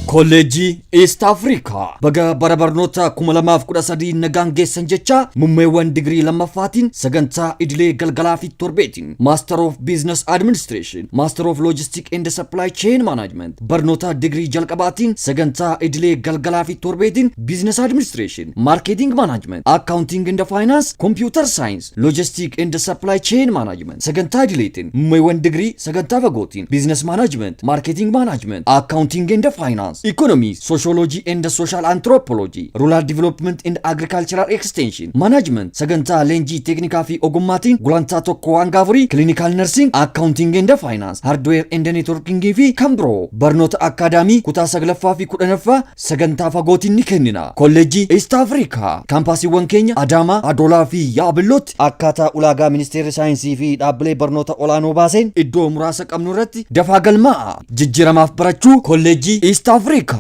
Kolleejjii East Africa baga bara barnoota 2013 nagaan geessan jecha mummeewwan digirii lammaffaatiin sagantaa idilee galgalaa fi torbeetiin Master of Business Administration, Master of Logistics and Supply Chain Management, barnoota digirii jalqabaatiin sagantaa idilee galgalaa fi torbeetiin Business Administration, Marketing Management, Accounting and Finance, Computer Science, Logistics and Supply Chain Management, sagantaa idileetiin mummeewwan digirii sagantaa fagootiin Business Management, Marketing Management, Accounting and Finance, Economy, Sociology and Social Anthropology, Rural Development and Agricultural Extension, Management, sagantaa leenjii teeknikaa fi ogummaatiin gulantaa 1 hanga 4 Clinical Nursing, Accounting and Finance, Hardware and Networking fi kan biroo barnoota akkaadaamii kutaa saglaffaa fi 10ffaa sagantaa fagootiin ni kennina. Kolleejjii East Africa kaampaasiiwwan keenya Adaamaa, Adoolaa fi Yaabilootti akkaataa ulaagaa ministeerri saayinsii fi dhaabbilee barnoota olaanoo baaseen iddoo muraasa qabnu irratti dafaa galmaa'a. Jijjiiramaaf barachuu, Kolleejjii East Africa.